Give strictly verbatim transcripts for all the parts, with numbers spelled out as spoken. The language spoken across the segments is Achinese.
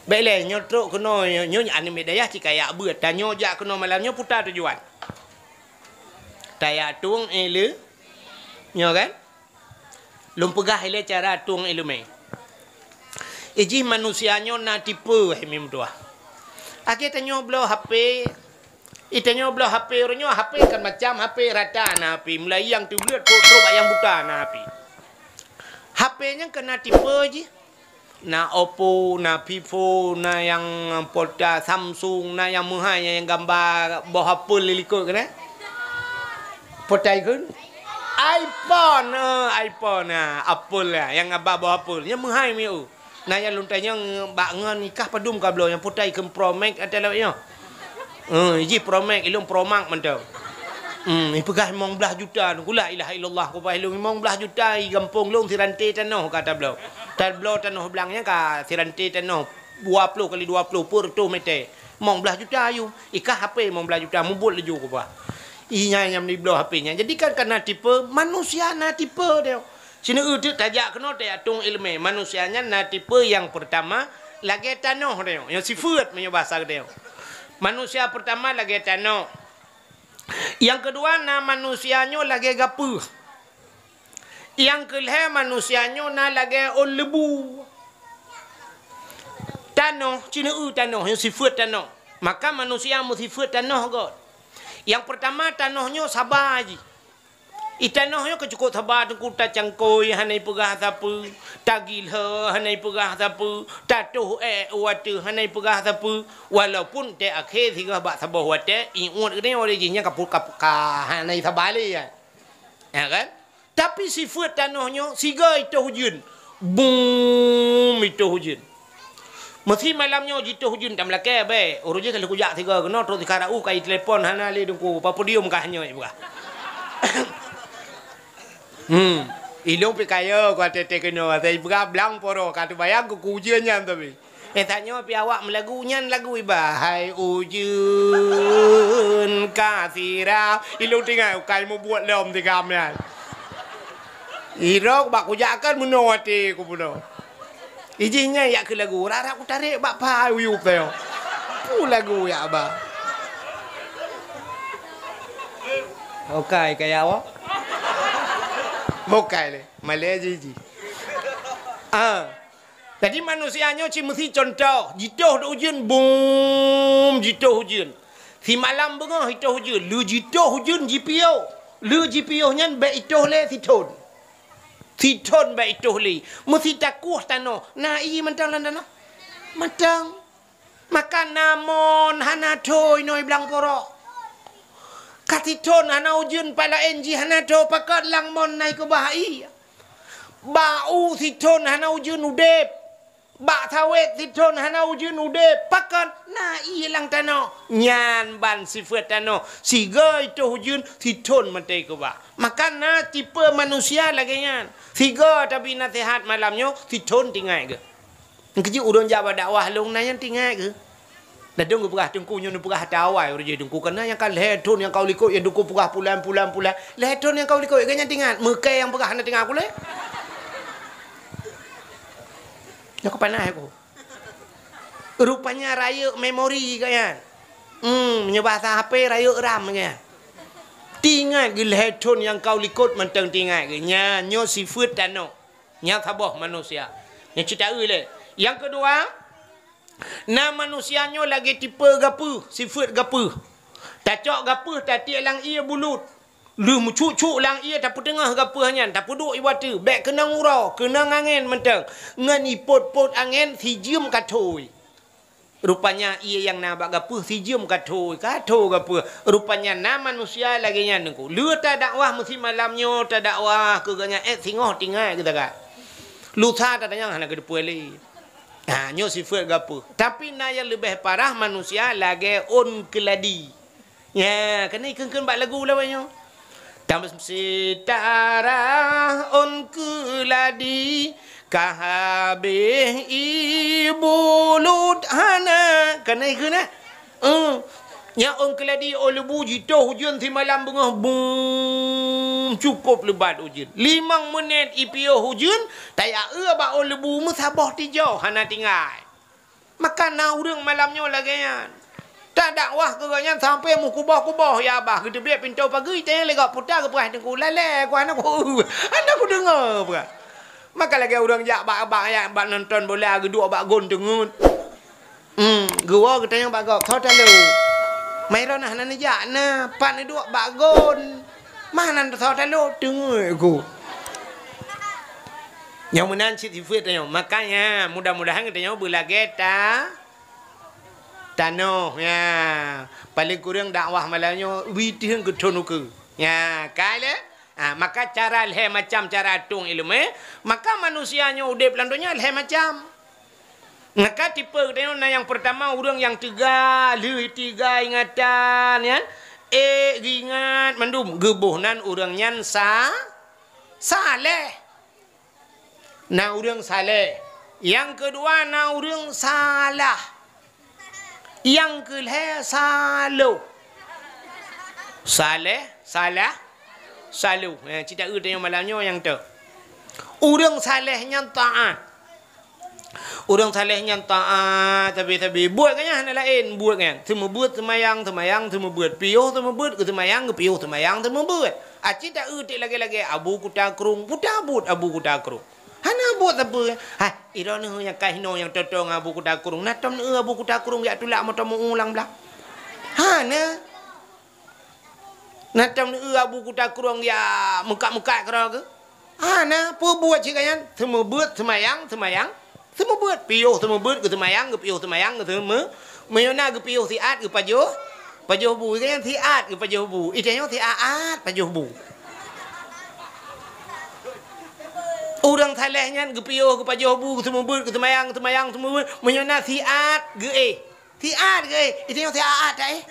Bèk lé, nyoe trok keunoe, nyoe, nyoe aneuk miet dayah cit kajak beuet. Tanyoe jak keunoe malam nyoe peue tujuan? Tajak tueng ileumèe. Nyoe kan? Lôn peugah ilèe cara tueng ileumèe. Ijih manusia nyoe na tipe, hai meutuah. Akhé tanyoe bloe H P, I tanyoe bloe H P uroe nyoe, H P kan macam H P rata na H P. Mulai nyang teubleuet trok, trok bak nyang buta na H P. H P nyan ka na tipe jih. Na Oppo, na Vivo, na nyang pota Samsung, na nyang meuhai nyang gamba boh apel di likot keunan. Pota ikheun? iPhone, eh, iPhone, ah, apel, ah, nyang gamba boh apel. Nyang meuhai mi, oh. Na nyang lôn tanyong bak ngon, ikah padum ka bloe nyang pota ikheun Pro Max atau lewat nyoe? Eh, ijih Pro Max, ilôn Pro Max mantong. Hmm, ipeugah limong blaih juta, la ilaha illallah, kupeugah ilôn limong blaih juta, i gampông lôn siranté tanoh ka tabloe. Tabloe tanoh blang nyan ka siranté tanoh dua ploh kali dua ploh, peuet reutôh mètè. Limong blaih juta ayue. Ikah H P limong blaih juta, mubuet laju kupeugah. Inya nyang meubloe H P nyan. Jadi kan, ka na tipe, manusia na tipe dia. Sineuk teuk tajak keunoe tajak tueng ileumèe. Manusia nyan na tipe nyang peurtama lagèe tanoh teuh, nyang sifeuet meunyoe basa geutanyoe. Manusia peurtama lagèe tanoh. Nyang keudua na manusia nyoe lagèe gapeuh. Nyang keulhèe manusia nyoe na lagèe ôn leubu. Tanoh, sineuk tanoh, nyang sifeuet tanoh. Maka manusia meusifeuet tanoh göt. Nyang peurtama tanoh nyoe saba jih. I tanoh nyoe ka cukôp saba teungku, tacangkôi hana ipeugah sapeue, tagilhô hana ipeugah sapeue, tatoh èk u ateueh hana ipeugah sapeue, walaupun teuh akhé singoh bak saboh watèe, iôt geutanyoe lé jih nyan ka pu-, ka, ka hana saba lé nyan. Ya kan? Tapi sifeuet tanoh nyoe siga itoh ujeuen. Bum, itoh ujeuen. Meusi malam nyoe jitoh ujeuen tam lakèe bèk. Uroe jih ka lheueh kujak sigoe keunoe trok sikara uh kai telepon hana lé teungku. Papa podium kah nyoe ipeugah. Hmm. Ilôn pih kaya ku até-até keunoe. Asai ipeugah blang poro ka teubayang ku ujeuen nyan tapi. Eh, tanyoe pih awak meulagu nyan lagu iba. Hai ujeuen ka sira. Ilôn tinggai ukai mubuet lom tigam nyan. Irok bak kujak kan meunoe até ku peunoh. Ijih nyan yak keu lagu, rap-rap kutarek bak pai uyup teuh. Peue lagu yak ba? Okai kaya awak? Okai lé, malèe jih jih. Ah. Jadi manusia nyoe cit meusi contoh, jitoh ujeuen, bum, jitoh ujeuen. Simalam beungoh itoh ujeuen, lheueh jitoh ujeuen jipiôh. Lheueh jipiôh nyan bèk itoh lé sithon. Sithon bèk itoh lé. Meusi takueh tanoh. Na ié mantong lam tanoh? Mantong. Maka na mon hana thô inoe blang poro. Ka sithon hana ujeuen, pat laén jih hana thô, pakon lam mon na ikeubah ié. Bak u sithon hana ujeuen udép. Bak sawét sithon hana ujeuen udép, pakon na ié lam tanoh. Nyan ban sifeuet tanoh, siga itoh ujeuen, sithon mantong ikeubah. Maka na tipe manusia lagèe nyan. Siga tabi naseuhat malam nyoe, sithon teuingat geuh. Keujeuet ulôn jak bak dakwah lôn na nyang teuingat geuh. Ladôm geupeugah teungku nyoe neupeugah ata awai uroe jih teungku, keunan nyang ka lhèe thon nyang ka u likot nyang teungku peugah pulan, pulan, pulan. Lhèe thon nyang ka u likot, geuh nyan teuingat. Meukai nyang peugah hana teuingat kulé. Nyoe ka panas aku. Rupanya rayeuk memori geuh nyan. Hmm, meunyoe bahasa H P rayeuk RAM geuh nyan. Teuingat geuh lhèe thon nyang ka u likot mantong teuingat geuh. Nyan nyoe sifeuet tanoh. Nyan saboh manusia. Nyoe cit taeu lé. Nyang keudua, na manusia nyoe lagèe tipe gapeuh, sifeuet gapeuh. Tacok gapeuh tatiek lam ié bulut. Lheueh meucuk-cuk lam ié tapeuteungoh gapeuh nyan, tapeuduek i watèe, bèk keunong uroe, keunong angèn mantong. Ngon ipot-pot angèn sijeuem ka thô. Rupanya ié nyang na bak gapeuh sijeuem ka thô, ka thô gapeuh. Rupanya na manusia lagèe nyan teungku. Lheueh tadakwah meusi malam nyoe tadakwah keu geuh nyan, eh, singoh teuingat geuh taga. Lusa tatanyong hana geuteupeue lé. Ha, nyoe sifeuet gapeuh. Tapi na nyang leubeh parah manusia lagèe ôn keuladi. Nya, keuneuk ikheun-kheun bak lagu lawét nyoe. Tam sitarah ôn keuladi, ka habéh ié bulut hana. Keuneuk ikheun, eh? Eh. Nya ôn keuladi, ôn leubu jitoh ujeuen simalam beungoh, bum, cukôp leubat ujeuen. Limong meunét ipiôh ujeuen, tajak eu bak ôn leubu meusaboh tijoh hana tinggai. Maka na ureuëng malam nyoe lagée nyan. Tadakwah keu gobnyan sampoe meukuboh-kuboh, ya bah, geuteubiet pintoe pageue, tanyong lé gob puta geupeugah teungku, "Lalée ku, hana ku, hana kudeungoe," peugah. Maka lagée ureuëng jak bak, bak, ya, bak nonton bola, geuduek bak gon teungeut. Hmm, geuwoe geutanyong bak gob, "Soe talo?" "Mai droeneuh hana neujak na, pat neuduek bak gon. Mah nan soe talo?" "Teungeut ku." Nyang meunan cit sifeuet tanyoe. Makanya, mudah-mudahan geutanyoe beulagée ta-, tanoh, ya. Paléng kureueng dakwah malam nyoe, witeueng keu thon ukeue. Ya, kai lé? Ha, maka cara lhée macam cara atong iéleumé, maka manusia nyoe udeb lam donya lhée macam. Maka tipe geutanyoe na nyang peurtama, ureuëng nyang teuga, lheueh teuga ingatan, nyan, ék geuingat mandum, geuboh nan ureuëng nyan sa-, saleh. Na ureuëng saleh. Nyang keudua na ureuëng salah. Nyang keulhée saloh. Saleh, salah, saloh. Eh, cit taeu tanyoe malam nyoe nyang teuk. Ureuëng saleh nyan taát. Ureuëng saleh nyan taát sabe-sabe. Buet geuh nyan hana laén, buet geuh nyan. Seumeubeuet seumayang, seumayang seumeubeuet. Piôh seumeubeuet, geuseumayang, geupiôh seumayang seumeubeuet. Aci taeu teuk lagée-lagée Abu Kuta Krueng, puta buet Abu Kuta Krueng. Hana buet sapeue. Hai, droeneuh nyang ka hinoe nyang toe-toe ngon Abu Kuta Krueng. Na tom neueu Abu Kuta Krueng jak tulak moto meu-ueng lam blang? Hana. Na tom neueu Abu Kuta Krueng jak meukat-meukat keudroe geuh? Hana. Peue buet cit gobnyan? Seumeubeuet seumayang, seumayang seumeubeuet. Piôh seumeubeuet, geuseumayang, geupiôh seumayang, geuseume-, meunyoe na geupiôh siat, geupajoh, pajoh bu. Gobnyan siat, geupajoh bu. Geutanyoe siat-at pajoh bu. Ureuëng saleh nyan geupiôh, geupajoh bu, geuseumeubeuet, geuseumayang, seumayang seumeubeuet. Meunyoe na siat, geuéh. Siat geuéh. Geutanyoe siat-at taéh.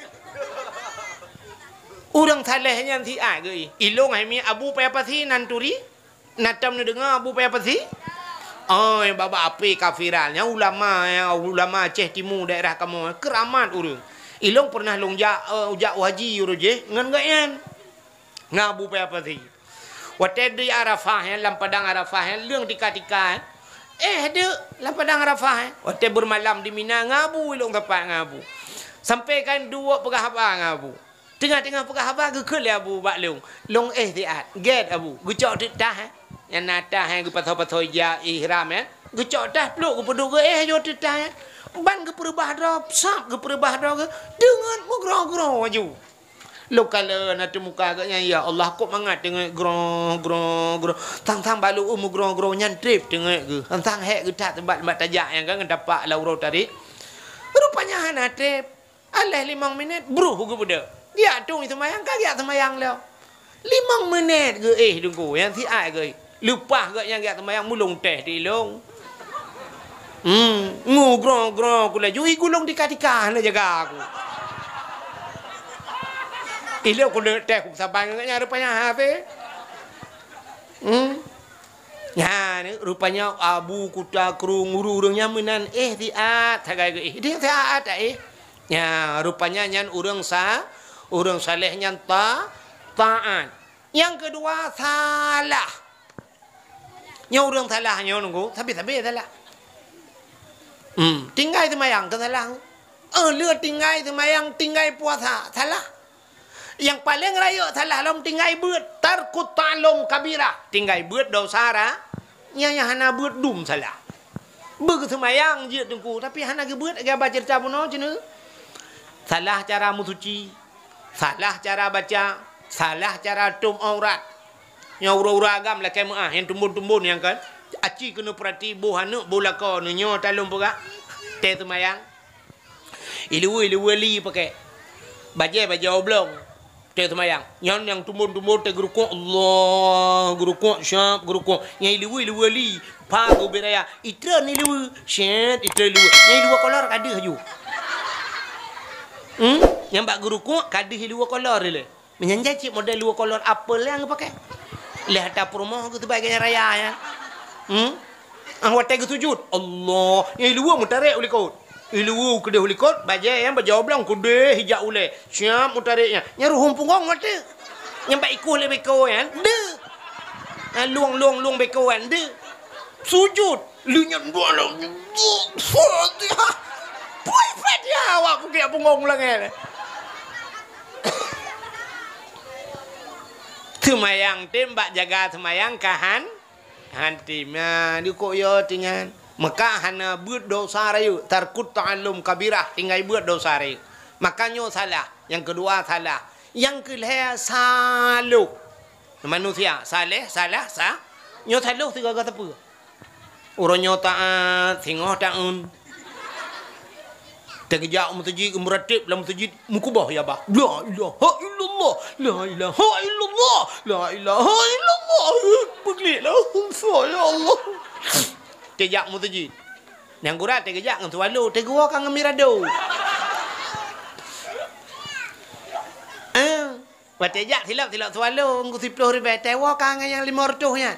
Ureuëng saleh nyan siat geuéh. Ilôn hai mi Abu Paya Pasi nan turi. Na tom neudeungoe Abu Paya Pasi? Oh, nyang bak-bak api kafiran. Nyang ulama, nyang ulama Aceh Timu daerah kamoe, keuramat ureuëng. Ilôn pernah lôn jak, eh, jak u haji uroe jéh ngon gobnyan. Ngon Abu Paya Pasi. Watée di Arafah, eh, lam padang Arafah, eh, leueng tika-tika, eh. Eh, deuk lam padang Arafah, eh. Watée beureumalam di Mina ngon Abu, ilôn sapat ngon Abu. Sampoe kan duek peugah haba ngon Abu. Teungoh-teungoh peugah haba geukheun lé Abu bak lôn. Lôn éh siat. Gét Abu. Geucok teuk tah, eh. Nyang na tah, eh, geupasoe-pasoe ija ihram, eh. Geucok tah pluek geupeuduek geuéh aju teuk tah, eh. Ban geupeureubah droe, sab geupeureubah droe geuh. Deungon meugroe-groe aju. Lôn kalon ateueh muka geuh nyan, ya Allah, kok mangat teungeut groe, groe, groe. Sang-sang bak lôn meugroe-groe nyan treb teungeut geuh. Sang-sang hék geuh that bak, bak tajak nyang ka ngon tapak lam uroe tarék. Rupanya hana treb. Aléh limong minét, bruh geubeudôh. Geujak tueng seumayang, ka geujak seumayang lom. Limong minét geuéh teungku, nyang siat geuéh. Leupah geuh nyang geujak seumayang, mulông teh di ilông. Hmm, ngu groe-groe ku laju, i gulong tika-tika hana jaga aku. Ilông ku le teh ku saban ngon nyan rupanya hafé. Hmm. Nyan, rupanya Abu Kuta Krueng ureuëng-ureuëng nyan meunan, eh, siat, sagai geuéh. Dia siat, eh. Nya, rupanya nyan ureuëng sa-, ureuëng saleh nyan ta-, taat. Nyang keudua, salah. Nyoe ureuëng salah nyoe nunggu, sabe-sabe salah. Hmm, tinggai seumayang keu salah. Eh, le tinggai seumayang, tinggai puasa, salah. Nyang paleng rayeuk salah lom tinggai beuet, tarkut ta'allum kabirah, tinggai beuet dosa ra-, nyang, nyang hana beuet dum salah. Beugeuseumayang jeuet teungku, tapi hana geubeuet, lagée haba ceurita bunoe ceuneuk. Salah cara meusuci, salah cara baca, salah cara tuem aurat. Nyang uroe-uroe agam lakée meuáh, nyang tumbon-tumbon nyang kan. Aci keuneuk peurati boh aneuk boh lakoe nyoe talom peugah. Tée seumayang. Iluweue, iluweue li pakèk. Bajée, bajée oblong. Tée seumayang. Nyan nyang tumbon-tumbon tée geurukok, Allah, geurukok, syap, geurukok. Nyang iluweue, iluweue li. Pha geubri raya. Itreun iluweue. Syet, itreun iluweue. Nyang iluweue kolor ka deuh aju. Hmm? Nyang bak geurukok ka deuh iluweue kolor ilée. Meunyan jai cit model luweue kolor apel nyang geupakèk. Lheueh ata peurumoh geuh sibagai raya nyan. Hmm? Ah, watée geusujut, Allah, nyang iluweue meutarek u likot. Iluweue keudeh u likot, bajée nyan bajée oblong keudeh ijak ulée. Siap meutarek nyan. Nyang ruhueng punggong watée. Nyang bak ikoh lé beko nyan, deuh. Ah, lueng-lueng lueng beko nyan, deuh. Sujut, lheueh nyan dua lom. Fatihah. Pui Fatihah awak pukek punggong ulangée. Seumayang tem bak jaga seumayang ka han, han tem. Nyan dikok yo tingan. Maka hana beuet dosa rayeuk, tarkut ta'allum kabirah, tinggai beuet dosa rayeuk. Maka nyoe salah, nyang keudua salah. Nyang keulhée saloh. Manusia saleh, salah, sa-, nyoe saloh sigaga sapeue? Uroe nyoe taat, singoh taun. Teugeujak u meuseujid, meurateb lam meuseujid, meukeubah ya bah. La ilaha illallah, la ilaha illallah, la ilaha illallah. Peuglék lah. Ya Allah. Teujak meuseujid. Nyang gura teujak ngon Swallow, teugeuwoe ka ngon Mirado. Ah, watée jak silop-silop Swallow, ngon siploh ribée, tewoe ka ngon nyang limong reutôh nyan.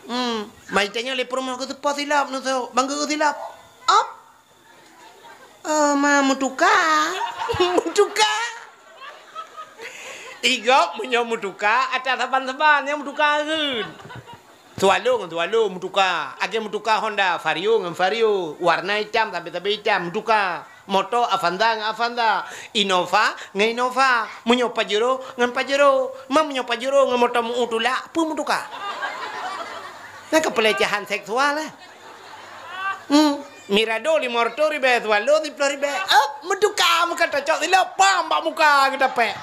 Hmm, mai tanyoe lé peurumoh keu seupôt silop, nusok, bang geu silop. Op. Oh, ma meutuka. Meutuka. Igop meunyoe meutuka, ata saban-saban nyang meutuka kheun. Swallow ngon Swallow meutuka. Akhé meutuka Honda, Vario ngon Vario. Warna itam, sabe-sabe itam, meutuka. Moto Avanza ngon Avanza. Innova ngon Innova. Meunyoe Pajero ngon Pajero. Ma meunyoe Pajero ngon moto meu tulak, peue meutuka? Nyan keu pelecehan seksual, eh. Hmm. Mirado limong reutôh ribée, Swallow siploh ribée. Op, meutuka meuka tacok silop, pam bak muka geutapék.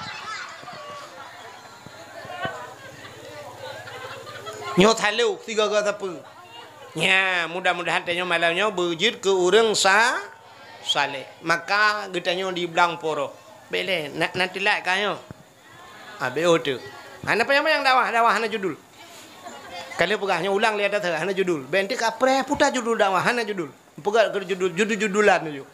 Nyoe saloh sigaga sapeue. Nya, mudah-mudahan tanyoe malam nyoe beujeuet keu ureuëng sa-, saleh. Maka geutanyoe di Blang Poroh. Bék lé, na, na teulat ka nyoe. Ah, bék oh tu. Hana panyang-panyang dakwah, dakwah hana judul. Ka lheueh peugah nyoe ulang lé ata, hana judul. Bék enti ka preh puta judul dakwah, hana judul. Peugah keu judul, judul-judulan tu.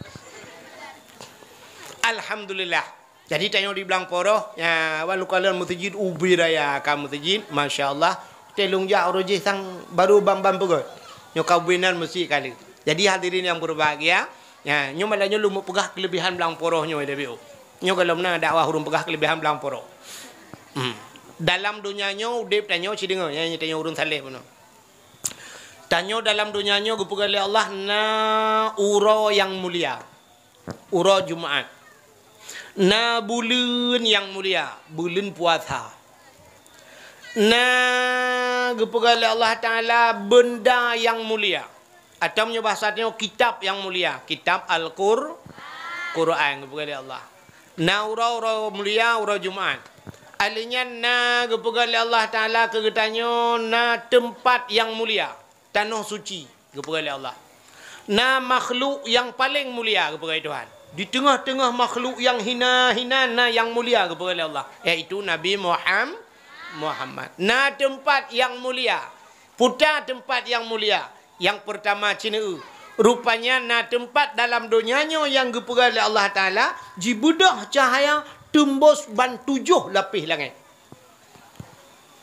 Alhamdulillah. Jadi tanyoe di Blang Poroh, ya, walau kalon meuseujid ubé raya ka meuseujid, masya Allah. Teuh lôn jak uroe jih sang baru bam-bam peugöt. Nyoe ka ubé nan meuseujid kali. Jadi hadirin yang berbahagia, ya, nyoe malam nyoe lôn peugah keulebihan Blang Poroh nyoe, W B O. Nyoe gohlom na dakwah ureuëng peugah keulebihan Blang Poroh. Hmm. Dalam donya nyoe udeb tanyoe sideungoe, ya, tanyoe ureuëng saleh bunoe. Tanyoe dalam donya nyoe geupeugah lé Allah na uroe nyang mulia. Uroe Jumat. Na buleuen nyang mulia, buleuen puasa. Na geupeugah lé Allah Taala beunda nyang mulia. Atawa meunyoe bahasa tanyoe kitab nyang mulia, kitab Al-Qur-, Quran geupeugah lé Allah. Na uroe-uroe mulia, uroe Jumat. Alheuh nyan na geupeugah lé Allah Taala keu geutanyoe na teumpat nyang mulia. Tanoh suci, geupeugah lé Allah. Na makhluk nyang paleng mulia, geupeugah lé Tuhan. Di teungoh-teungoh makhluk nyang hina-hina na nyang mulia, geupeugah lé Allah, yaitu Nabi Muham-, Muhammad. Na teumpat nyang mulia, puta teumpat nyang mulia. Nyang peurtama, cineue. Rupanya na teumpat dalam donya nyoe nyang geupeugah lé Allah Taala, jibeudôh cahya teumbôh ban tujoh lapéh langét.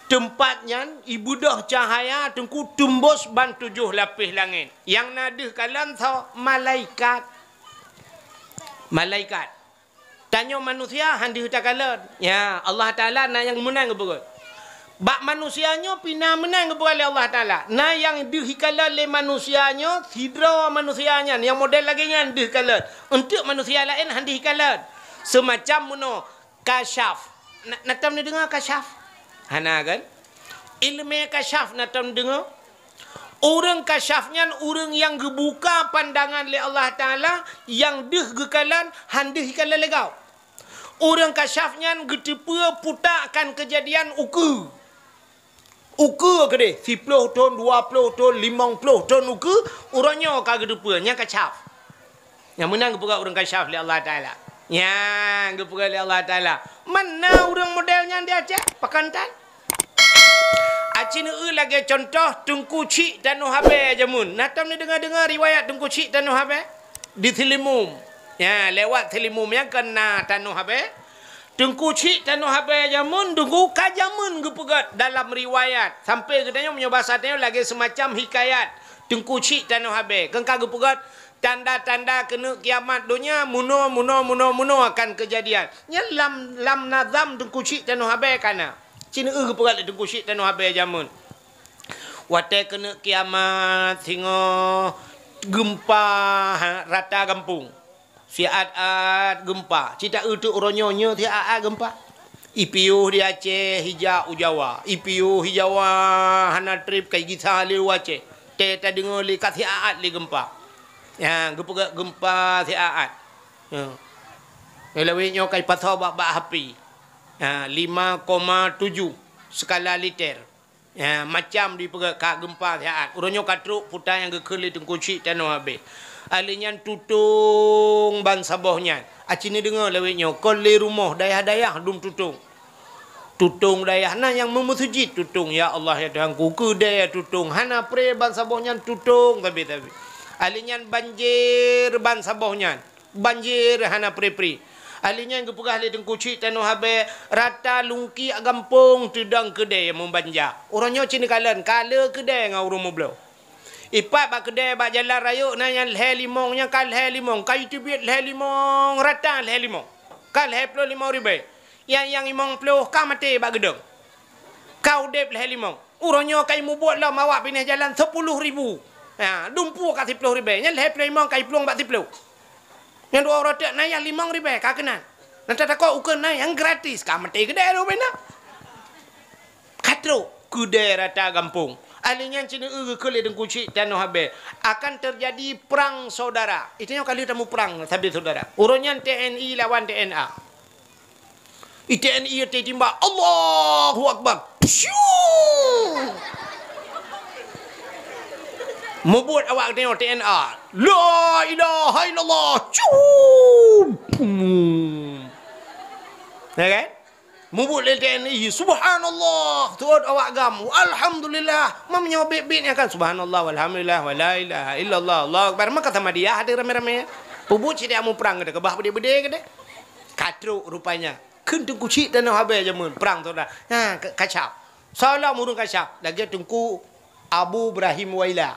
Teumpat nyan ibeudôh cahya teungku teumbôh ban tujoh lapéh langét. Nyang na deuh kalon soe? Malaikat. Malaikat. Tanyoe manusia han deuh takalon. Ya, Allah Taala na nyang meunan geupeugah. Bak manusia nyoe pih na meunan geupeugah lé Allah Taala. Na nyang deuh ikalon lé manusia nyoe, sidroe manusia nyan nyang model lagée nyan deuh kalon. Eunteuk manusia laén han deuh ikalon. Seumacam meunoe. Kasyaf. Na, na tom neudeungoe kasyaf? Hana kan? Ileumé kasyaf na tom neudeungoe? Ureuëng kasyaf nyan ureuëng nyang geubuka pandangan lé Allah Taala, nyang deuh geukalon, han deuh ikalon lé gob. Ureuëng kasyaf nyan geuteupeue puta akan keujadian ukeue. Ukeue keudeh, siploh thon, dua ploh thon, limong ploh thon ukeue, uroe nyoe ka geuteupeue, nyan kasyaf. Nyang meunan geupeugah ureuëng kasyaf lé Allah Taala. Nyan geupeugah lé Allah Taala. Man na ureuëng model nyan di Aceh, pakon tan? Aci neueu lagée cuntoh Teungku Chik Tanoh Abée jameun. Na tom neudeungoe-deungoe riwayat Teungku Chik Tanoh Abée? Di Seulimum. Ya, lewat Seulimum nyang keu na Tanoh Abée. Teungku Chik Tanoh Abée jameun, Teungku ka jameun geupeugah dalam riwayat. Sampai geutanyoe meunyoe basa tanyoe lagée seumacam hikayat. Teungku Chik Tanoh Abée, keu ka geupeugah tanda-tanda keuneuk kiamat donya, munoe, munoe, munoe, munoe akan keujadian. Nyan lam, lam nazam Teungku Chik Tanoh Abée ka na. Ci neueu geupeugah lé Teungku Chik Tanoh Abée jameun. Watée keuneuk kiamat, singoh geumpa, ha, rata gampông. Siat-at geumpa. Cit taeu teuk uroe nyoe, nyoe siat-at geumpa. Ipiôh di Aceh, ijak u Jawa. Ipiôh i Jawa, hana trép, ka igisa lé u Aceh. Teuh tadeungoe lé ka siat-at lé geumpa. Ya, geupeugah geumpa siat-at. Ya. Lawét nyoe ka ipasoe bak, bak H P. Ha, lima koma tujuh skala Richter. Ha, macam dipeugah ka geumpa siat. Uroe nyoe ka trok puta nyang geukheun lé Teungku Chik Tanoh Abée. Ahli nyan tutong ban saboh nyan. Aci neudeungoe lawét nyoe, kon lé rumoh, dayah-dayah dum tutong. Tutong dayah na nyang meumeuseujid tutong, ya Allah, ya Tuhanku, keudè tutong, hana pré ban saboh nyan tutong sabe-sabe. Ahli nyan banjir ban saboh nyan. Banjir hana pri-pri. Ahli nyan geupeugah lé Teungku Chik Tanoh Abée, rata lungkiek gampông teudong keudè meubanja. Uroe nyoe cit neukalon, ka le keudè ngon ureuëng meubloe. Ipat bak keudè bak jalan rayeuk na nyang lhèe limong, nyang ka lhèe limong, ka iteubiet lhèe limong, rata lhèe limong. Ka lhèe ploh limong ribèe. Nyang, nyang limong ploh ka maté bak geudong. Ka udeb lhèe limong. Uroe nyoe ka imubuet lom awak binéh jalan sepuluh ribu. Ha, dumpeue ka siploh ribèe. Nyan lhèe ploh limong ka iplueng bak siploh. Nyang dua uroe teuk na nyang limong ribèe ka keunan. Nyang tatakot ukeue na nyang gratis, ka maté keudè lom bina. Ka trok keudè rata gampông. Ahli nyan cit neueu geukheun lé Teungku Chik Tanoh Abée, akan terjadi perang saudara. Itu nyoe ka lheueh tamuprang sabe saudara. Uroe nyan T N I lawan T N A. I T N I teutimba, Allahu Akbar. Psiu! Mubuet awak geutanyoe T N A. La ilaha illallah. Cu! Pum! Ya kan? Mubuet lé T N I. Subhanallah. Tuot awak GAM. Alhamdulillah. Meunyoe bit-bit nyan kan. Subhanallah, walhamdulillah, wala ilaha illallah, Allahu Akbar. Maka sama dia hadir ramé-ramé. Pubuet sidak muprang geutanyoe. Bah beudé-beudé geutanyoe. Ka trok rupanya. Kheun Teungku Chik Tanoh Abée jameun prang saudara. Ha, ka-, kasyaf. Soe lom ureuëng kasyaf? Lagèe Teungku Abu Ibrahim Waila.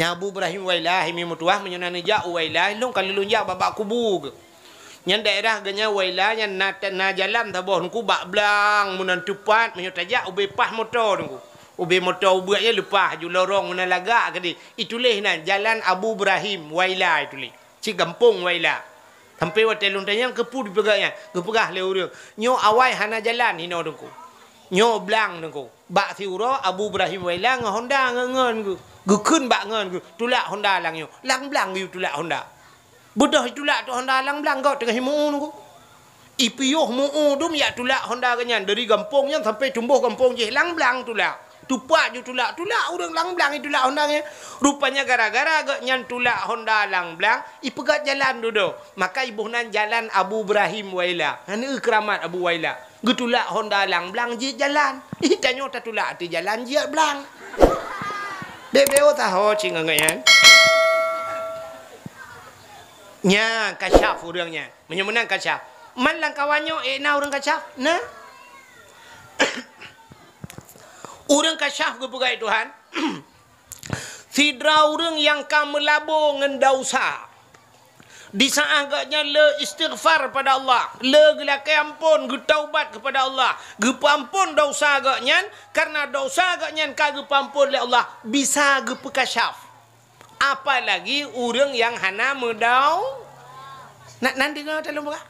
Nyan Abu Ibrahim Waila, hai mi meutuwah, meunyoe na neujak u Waila, lôn ka lôn jak bak, bak kubu geuh. Nyan daerah geuh nyan Waila, nyan na, na jalan saboh Teungku bak blang, meunan teupat, meunyoe tajak ubé paih moto Teungku. Ubé moto ubeut nyan leupah, ju lorong meunan lagak keudéh. Ituléh nan, Jalan Abu Ibrahim Waila ituléh. Cit gampông Waila. Sampoe watèe lôn tanyong keupeue dipeugah nyan, geupeugah lé ureuëng, "Nyoe awai hana jalan hinoe Teungku. Nyoe blang Teungku." Bak siuroe Abu Ibrahim Waila ngon honda ngon ngon geuh. Geukheun bak ngon geuh, "Tulak honda lam nyoe." Lam blang geuyue tulak honda. Beudôh jitulak tu honda lam blang, gob teungoh jimu-u Teungku. Ipiôh mu-u dum jak tulak honda geuh nyan, dari gampông nyan sampoe tumbôh gampông jéh lam blang tulak. Teupat ju tulak, tulak ureuëng lam blang jitulak honda nyan. Rupanya gara-gara geuh nyan tulak honda lam blang, ipeugöt jalan dudoe. Maka iboh nan Jalan Abu Ibrahim Waila. Hana keuramat Abu Waila. Geutulak honda lam blang jeuet jalan. Ih, tanyoe tatulak ateueh jalan jeuet blang. Beu-beu taho cit ngon geuh nyan. Nyan, kasyaf ureuëng nyan. Meunyoe meunan kasyaf. Man lam kawan nyoe, eh, na ureuëng kasyaf? Na? Ureuëng kasyaf geupeugah Tuhan, sidroe ureuëng nyang ka meulabo ngon desya. Di saát geuh nyan le istighfar pada Allah, le geulakèe ampôn, geutaubat keupada Allah, geupeuampôn desya geuh nyan, kareuna desya geuh nyan ka geupeuampôn lé Allah, bisa geupeukasyaf. Apalagi ureuëng nyang hana meudau-, na, nan deungoe teuh lôn peugah.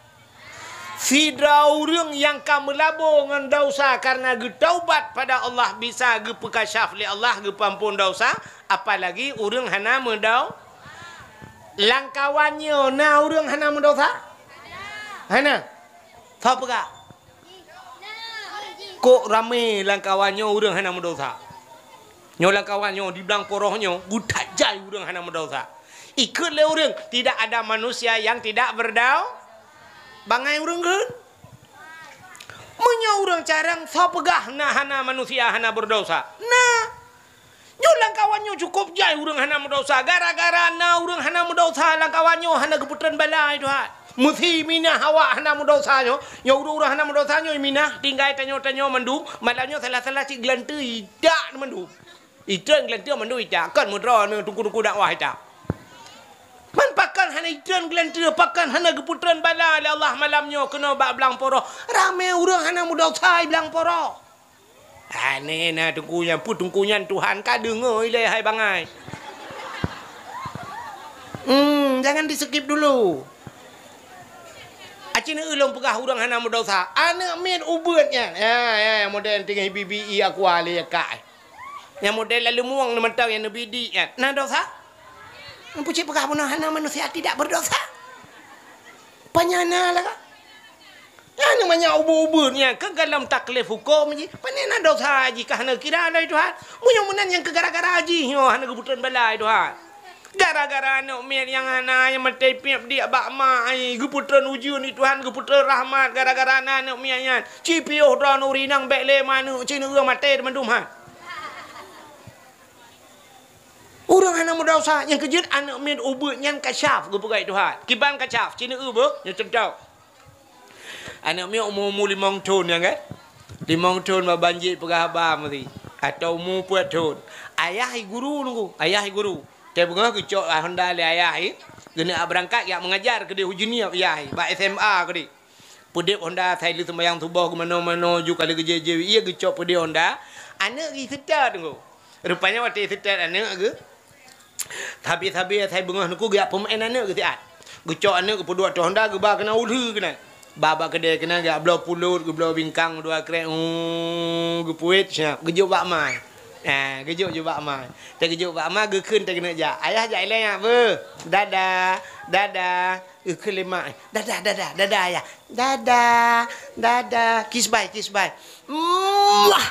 Sidroe ureuëng nyang ka meulabo ngon desya kareuna geutaubat pada Allah bisa geupeukasyaf lé Allah, geupeuampôn desya, apalagi ureuëng hana meudau-, lam kawan nyoe na ureuëng hana meudesya? Hana. Soe peugah? Kok ramé lam kawan nyoe ureuëng hana meudesya? Nyoe lam kawan nyoe di blang poroh nyoe, geutajai ureuëng hana meudesya. Ikheun lé ureuëng, tidak ada manusia yang tidak berdau-, bangai ureuëng kheun. Meunyoe ureuëng carông, soe peugah na hana manusia hana meudesya? Na. Nyoe lam kawan nyoe cukôp jai ureuëng hana meudesya. Gara-gara na ureuëng hana meudesya lam kawan nyoe hana geupeutreun bala, hai Tuhan. Meusi minah awak hana meudesya nyoe. Nyoe ureuëng-ureuëng hana meudesya nyoe minah, tinggai tanyoe-tanyoe mandum. Malam nyoe salah-salah cit geulanteue idak mandum. Itreun geulanteue mandum idak. Kon meudroe nyoe teungku-teungku dakwah idak. Man pakon hana itreun geulanteue, pakon hana geupeutreun bala lé Allah malam nyoe keunoe bak blang poroh. Ramé ureuëng hana meudesya blang poroh. Aneh na teungku nyan, peue teungku nyan Tuhan ka deungoe ilèe hai bangai. Hmm, jangan di-skip dulu. Aci neueu lôn peugah ureuëng hana meudesya. Aneuk miet ubeut nyan. Ya, ya, model tinggai bibi i aku ale kak. Nyang model lalu muang ni mantong nyang neubidik nyan. Na desya? Nyang pucit peugah bunoe hana manusia tidak berdosa. Panyana lah kak. Nyan manyak ubeut-ubeut nyan keu galom taklif huköm jih. Pane na desya jih ka hana kira lé Tuhan. Meunyoe meunan nyang keu gara-gara jih nyoe hana geupeutrön bala Tuhan. Gara-gara aneuk miet nyang hana nyang maté piep diek bak ma ai geupeutrön ujeuen di Tuhan geupeutrön rahmat gara-gara na aneuk miet nyan. Ci piôh droe nuri nang bék lé maneuk ci neueu maté teumandum ha. Ureuëng hana meudesya nyang keujeuet aneuk miet ubeut nyan kasyaf geupeugah Tuhan. Kiban kasyaf ci neueu beuh nyoe cuntoh. Aneuk miet umu-umu limong thon nyan kan? Limong thon ba banjik peugah haba meusi. Atau umu peuet thon. Ayah i guru nunggu, ayah i guru. Teubeungoh geucok Honda lé ayah i. Geuneuk beurangkat jak meungajar keudeh u Jeunieb ayah i bak S M A keudeh. Peudeb Honda sai lheueh seumbahyang suboh geumanoe-manoe ju ka lheueh geujép-jép ie geucok peudeb Honda. Aneuk geuseutôt nunggu. Rupanya watée seutôt aneuk geu Sabe-sabe asai beungoh nuku geujak peumaén aneuk geuh siat. Geucok aneuk geupeuduek ateueh honda geuba keunan u lheueh keunan. Ba bak keudè keunan geujak bloe pulot, geubloe bingkang dua krek, uu, geupuet siap, geujok bak ma. Ah, geujok ju bak ma. Teuh geujok bak ma geukheun teuh keuneuk jak. Ayah jak ilée nyak beuh. Dadah, dadah. Geukheun lé ma. Dadah, dadah, dadah ayah. Dadah, dadah. Kiss bye, kiss bye. Muah.